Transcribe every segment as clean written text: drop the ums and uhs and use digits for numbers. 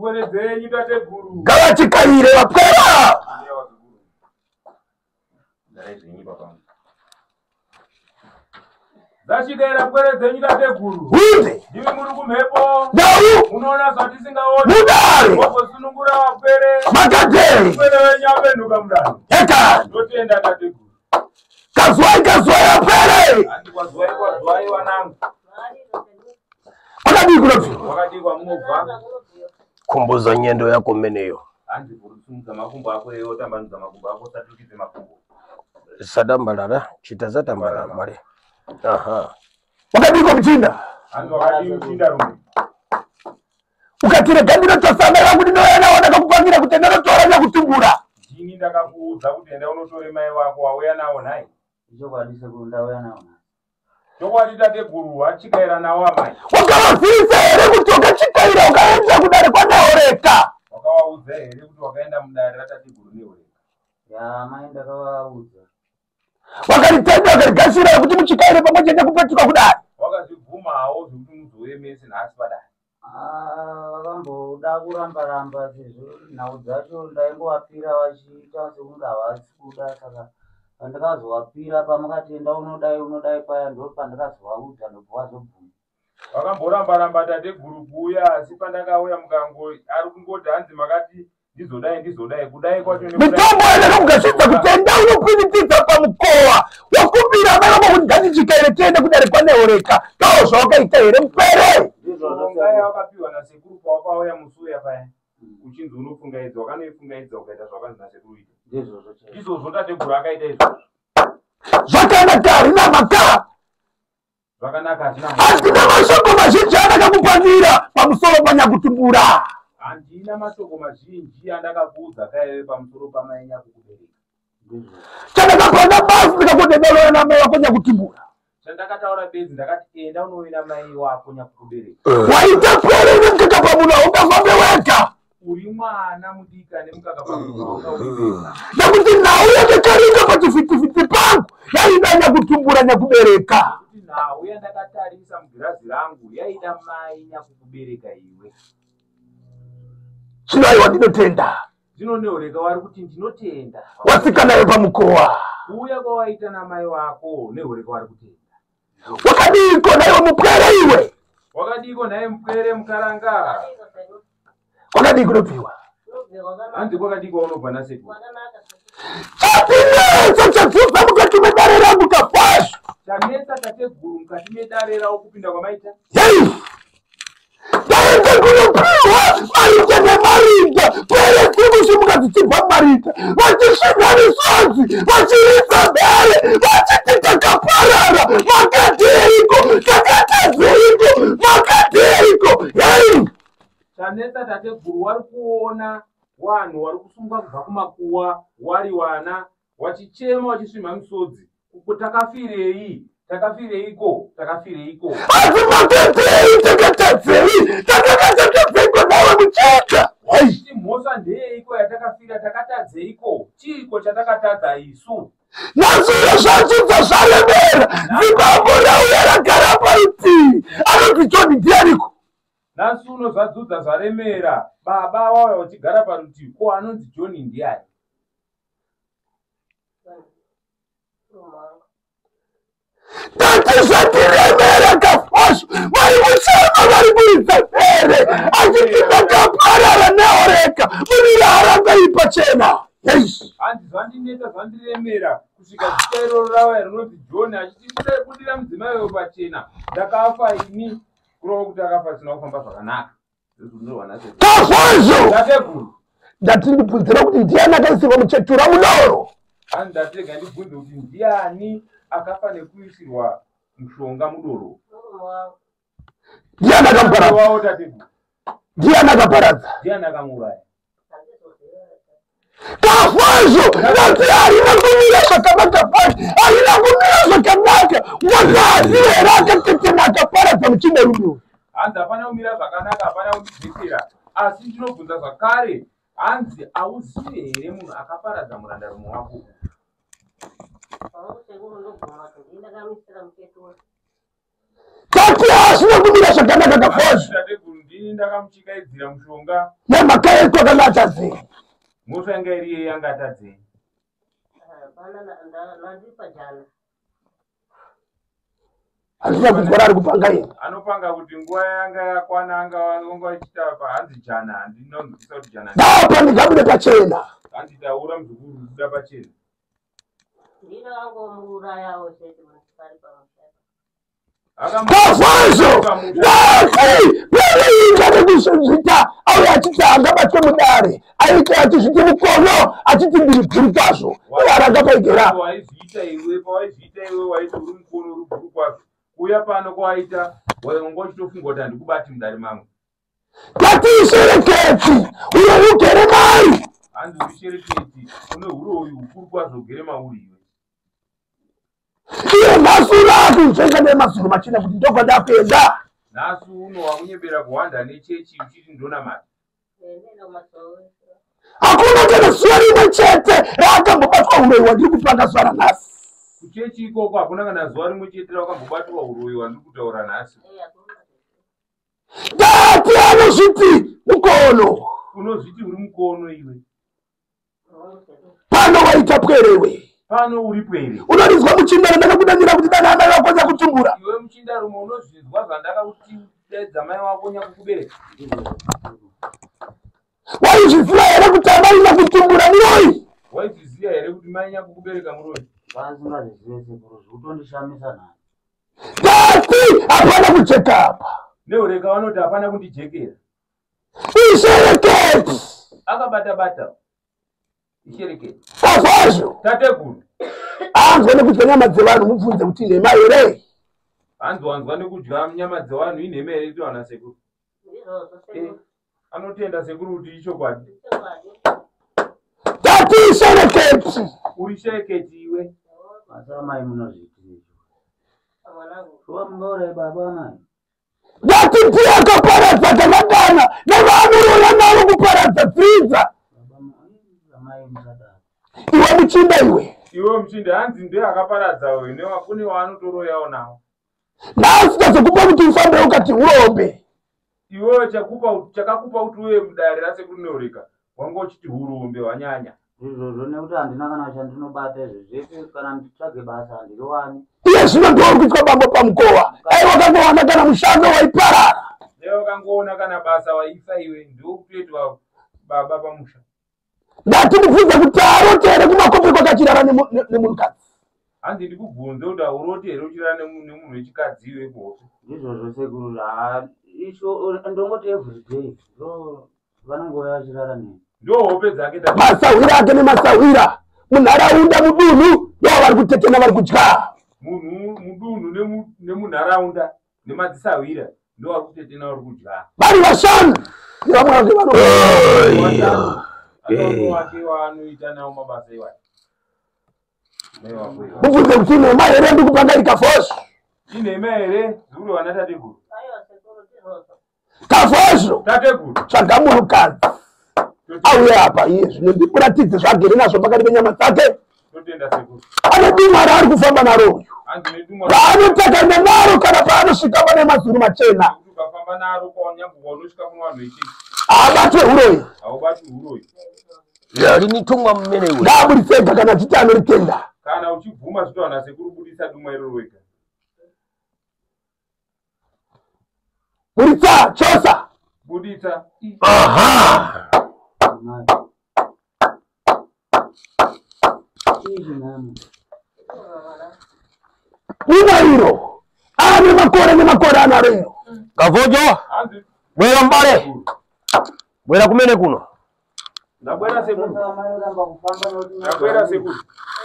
Pwere dzenyu tateguru. Ngavachikaire vapwera. Dzachikaira pwere dzenyu tateguru. Hunde. Ndimi muri kumhepo. Ndau. Munoona zvatisingaoni. Mudare. Wagosunungura vapwere. Makadheri. Pwere wenyu apenhuka mudare. Hekani. Ndotenda tateguru. Kazwai kazwai vapwere. Handi kwazwai kwazwai wanangu. Kwakadii kunobviwa? Kwakadii kwamunobva? Kumbuza nyendo yako meneyo. Hanzi kurusimudza makumbo ako iwe utambanudza makumbo ako usaturikidze makumbo. Sadambalala, chita zatambalala mare. Aha. Wakadii muchinda? Hanzi wakadii muchinda rume? Ukati rega ndinotosana vangu ndinouya nawo ndakakupangira kuti ndinotora nyakutumbura. Ndini ndakakuudza kuti enda unotore mai wako wauya nawo nhai. Ichokwadi sekuru ndauya nawo nhasi. Chokwadi tateguru achikaira nawo amai. Wakavazivisa here kuti wakachikaira ukaenda kudare kwaNehoreka? Wakavaudza here kuti wakaenda mudare ratateguru Nehoreka? Ya mai ndakavaudza. Wakaritenda wakarigashira kuti muchikaire pamwe chete kupetuka kudare. Wakazvibvumawo zvekuti muzouye mese nhasi padare. Ah, vakamboda kuramba ramba sezvo nhau dzacho ndaingovapira vachiita sekunge havasi kuda saka pandakazovapira pamakati enda unodai unodai paya ndo pandakazovaudza ndobva vazobvuma. Vakamboramba ramba tateguru kuuya asi pandakauya mukango ari kungoti hanzi makati ndizodai ndizodai kudai kwacho Mitombo yakakugashidza kuti enda unopwititidza pamukowa wakumbira amai vako kuti ngatichikaire tiende kudare kwaNehoreka. Ndoo zvawakaita here mupere? Ndizvozvo Mishonga sekuru. yawakapiwa nasekuru pawakauya musi uya paya uchinzi unofungaidza wakanoifungaidza ukaita zvawakanzi nasekuru ita. Ndizvozvo chaizvo. Izvozvo tateguru akaita izvozvo. Zvakanaka harina mhaka. Zvakanaka hazvina mhaka. Handina mashoko mazhinji andakakupangira pamusoro panyakutumbura. Handina mashoko mazhinji andakakuudza kaive pamusoro pamai nyakukubereka. Ndizvozvo. Chandakapanda basi ndikakodedalora namai vako nyakutumbura. Chandakataura bedzi ndakati enda unovina mai wako nyakukubereka. Waita pwere nemukaka pamunhu haungafambe wega. Uri mwana mudiki ane mukaka pamunhu haungauri wega. Nekuti nhau yandakaringa pachivhitivhiti pangu yaida nyakutumbura nyakubereka. Nekuti nhau yandakatarisa mugirazi rangu yaida mai nyakukubereka iwe. Zvino aiwa ndinotenda. Zvino Nehoreka wari kuti ndinotenda. Watsika naye pamukowa. Kuuya kwawaita namai wako Nehoreka wari kutenda. Wakadiiko naiwe mupwere iwe? Wakadiiko nhai mupwere mukaranga? Kwakadii kunobviwa? Hanzi kwakadii kwaunobva nasekuru? Chatinetsa chadzudza mukati medare rangu kafazvo. Chanetsa tateguru mukati medare ravo kupinda kwamaita? Yei! Ndaenda kunopiwa marita nemarita, pwere dziri kusvimuka dzichibva mumarita, vachisvinha misodzi, vachiridza mhere, vachiti takaparara, makadheiko, takatadzeiko, makadheiko. Yei! Chanetsa tateguru wari kuona vanhu vari kusungwa kubva kumakuwa wari wana wachichema wachisvimha misodzi. Uko takafirei? Takafireiko? Takafireiko? Asi makadhei, takatadzei, takakatadzeiko nawe mucheka. Yei! Chiti mhosva ndeyeiko yatakafira takatadzeiko? Chiiko chatakatadza isu? Nhasi zvadzudza zvaremera, zimbabwe rauya ragara parutivi. Anonzi John ndianiko? Nhasi uno zvadzudza zvaremera baba wauya uchigara parutivi ko anonzi John ndiani? Tati zvatiremera kafasho, vari kuchema vari kuridza mhere, achiti ndakaparara Nehoreka, munirara pachena. Yes. Hanzi zvandinetsa zvandiremera kusvika zita iroro rauya rinonzi John achiti budira mudzimai weyo pachena ndakafa ini kureva kuti akafa zvisina kufamba zvakanaka. Kafasho! Tateguru. Ndati ndibvunzira kuti ndiani akaisirwa muchetura mudoro. Hanzi ndatega ndibvunze kuti ndiani akafa nekuisirwa mushonga mudoro. Ndiani akamuparadza? Wawo tateguru. Ndiani akaparadza? Ndiani akamuuraya? Kafazvo ndati harina kumira zvakanaka pasi, harina kumira zvakanaka. Wakazi here akatetena akaparadza muchinda rudo? Hanzi hapana kumira zvakanaka, hapana kundidzekera. Asi ndinobvunza zvakare, hanzi hauzivi here munhu akaparadza murandarume wako? Tati asina kumira zvakanaka kafozvo. Tateguru ndini ndakamuchikaidzira mushonga. Nemhaka yetu akanga atadzei? Mhosva yanga iri yei anga atadzei? Handina kunzwa raari kupanga ini. Anopanga kuti nguva yanga yakwana anga anga achiita pahanzi jana handina kunzwisisa kuti jana. Ndapa ndingabude pachena. Hanzi taura muzukuru kubuda pachena. Kafozvo ndati panoita nekuzvita auya achiti angabatwe mudare aite achizviti mukono achiti ndiri guru kwazvo iye aranga paigera. Waizviita iwe pawaizviita iwe waiti uri mukono uri guru kwazvo. Kuuya pano kwawaita wanga uchitofunga kuti handikubati mudare mangu. Tati ishereketi uyo ugere mai. Hanzi uri shereketi une huroyi hukuru kwazvo ugere mauri iwe. Iye nhasi uno akunzvenga nemazuru machena kuti ndokwandakuenda. Nhasi uno wakunyebera kuhwanda nechechi uchiti ndonamata. Hakuna kana zuva rimwe chete raakambobatwa huroyi hwandiri kupanga zuva ranhasi. Kuchechi ikoko hakuna kana zuva rimwe chete rawakambobatwa huroyi hwandiri kutaura nhasi. Ndati anozviti mukono. Unozviti uri mukono iwe. Pano waita pwerewe. Pano uri pwere. Unonzwa muchinda ndakakudanira kuti dana amai vako nyakutumbura. Iwe muchindarume unozvinzwa zvandakakutidza mai wako nyakukubereka. Waizviziva here kuti amai nyakutumbura muroyi? Waizviziva here kuti mai nyakukubereka muroyi? Vasingazvizive sekuru zvikutondishamisa nhasi. Tati hapana kujeka apa. Neureka vanoti hapana kundijekera. Ishereketi. Akabata bata. Ishereketi. Kafazvo. Tateguru. Anzwa nekudya nyama dzevanhu mubvunze kuti inhema here? Hanzi wanzwa nekudya nyama dzevanhu inhema here towana sekuru? Anotenda sekuru kuti ichokwadi. Tati ishereketi. Uri shereketi iwe. Asi amai munozviitire. Shuwa mungaurayi baba amai. Ndati ndiye akaparadza takadana nevaanoroya navo kuparadza dzinza. Amai musadaro. Iwe muchinda iwe. Iwe muchinda hanzi ndiye akaparadza uyu kune waanotoroyawo nawo. Nhasi tazokupa kuti ufambe ukati urombe. Iwewe chakakupa kuti uye mudare rasekuru Neureka wanga uchiti urombe wanyanya. Izvozvo nekuti handina kana chandinobata izvo zvese kana nditsvage basa handiriwani. Iye zvino ndiwe uri kuitwa bambo pamukowa. Dai wakangowana kana mushando waiparara. Dai wakangoona kana basa waifa iwe ndiwe kutoitwa baba pamusha. Ndati ndibvunze kuti arote here kumakope kwakachirara nemunhukadzi. Hanzi ndikubvunze kuti aurote here uchirara nemunhu wechikadzi iwe kuhope. Ndizvozvo sekuru ndongoti everyday ndo vanongouya vachirara neni. Ndo hope dzake masahwira ake nemasahwira munharaunda mudunhu ndo vari kutetena vari kudya. Mudunhu nemunharaunda nemadzisahwira ndo vari kutetena vari kudya. Vari vashanu nevamwe vake vano. Wake waanoita nawo mabasa iwayo. Mubvunze kuti inhema here ndikupanga ikafosho. Inhema here zuri wana tateguru? Kafosho. Tateguru. Tsvaga munhukadzi. Auye apa iye zvino ndikuratidze zvaagere nazvo pakati penyama dzake. Totenda sekuru. Ane dumwa raari kufamba naro uyu. Hanzi nedumwa. Raanotakana naro kana paanosvika pane mazuru machena. Ukafamba naro kwanyangwe kwaunosvika kuno vanhu vechechi. Haabatwe huroyi. Haubatwi huroyi. Rinitumwa mumene iwe. Ngaaburitse ega kana achiti anoritenda. Kana uchibvuma zvitowana sekuru budisa dumwa iroro wega. Buritsa chosa. Buditsa. Aha. Dumwa iro. Ane makore nemakore anaro iro. Kavojo. Bwera mbale. Bwera kumene kuno. Ndabwera sekuru. Ndabwera sekuru.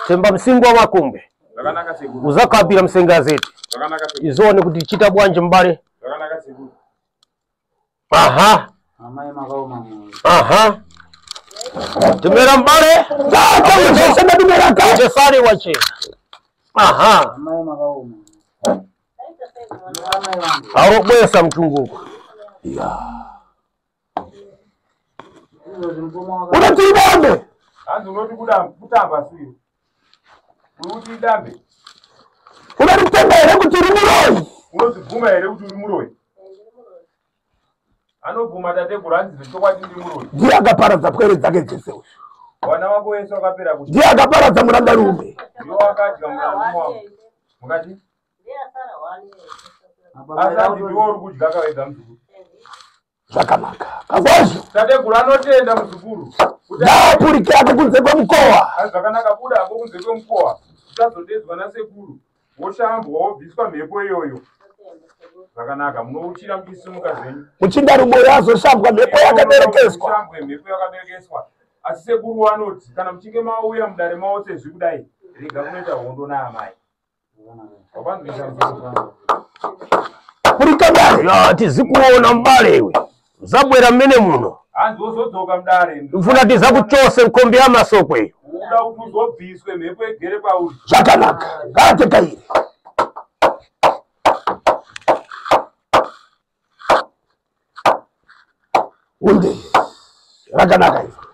Temba msingu wa makumbe. Zvakanaka sekuru. Uzakabira msengazeti. Zvakanaka sekuru. Izone kuti chita bwanje mbale. Zvakanaka sekuru. Aha. Amai makaoma moyo. Aha. Tumera mbale. Tata wese ndadumera ka. Chesari wache. Aha. Amai makaoma. Amai vangu. Arobwesa mtunguko. Ya. Izvozvi mukoma waka. Unoti idambe. Hanzi unoti kutamba siyo. Unoti idambe. Unoritenda here kuti uri muroyi? Unozvibvuma here kuti uri muroyi? Anobvuma tateguru, hanzi zvechokwadi ndiri muroyi. Ndiye akaparadza pwere dzake dzese uyu. Vana vako vese vakapera kuti Ndiye akaparadza murandarume. Ndiwo wakadya murandarume wako. Mukati? Asi hanzi ndiwo uri kudya kawega muzukuru. Zvakanaka kakwazvo. Tateguru anotenda muzukuru. Ngaapurike ako kunze kwemukowa. Asi zvakanaka, buda hako kunze kwemukowa. Uchazodedzwa nasekuru. Woshambwa wobviswa mhepo iyoyo. Zvakanaka, munouchira muchisimuka zvenyu. Muchindarume uyo azoshambwa mhepo yakaberekeswa. Ushambwe mhepo yakaberekeswa. Asi sekuru vanoti kana muchinge mauya mudare mavo sezvi kudai, rega kunoita hondo naamai. Wapanzwisa muzukuru? Purika dare. Ya, tizikuona mbale iwe, zabwera mmene muno. Hanzi wozodzoka mudare. Mfuna tizakuchose nkombe ya masoko iyo. Uda kuti uzobviswe mhepo igere pauri. Zvakanaka, ngaatekaire. Unde rakanaka izvo.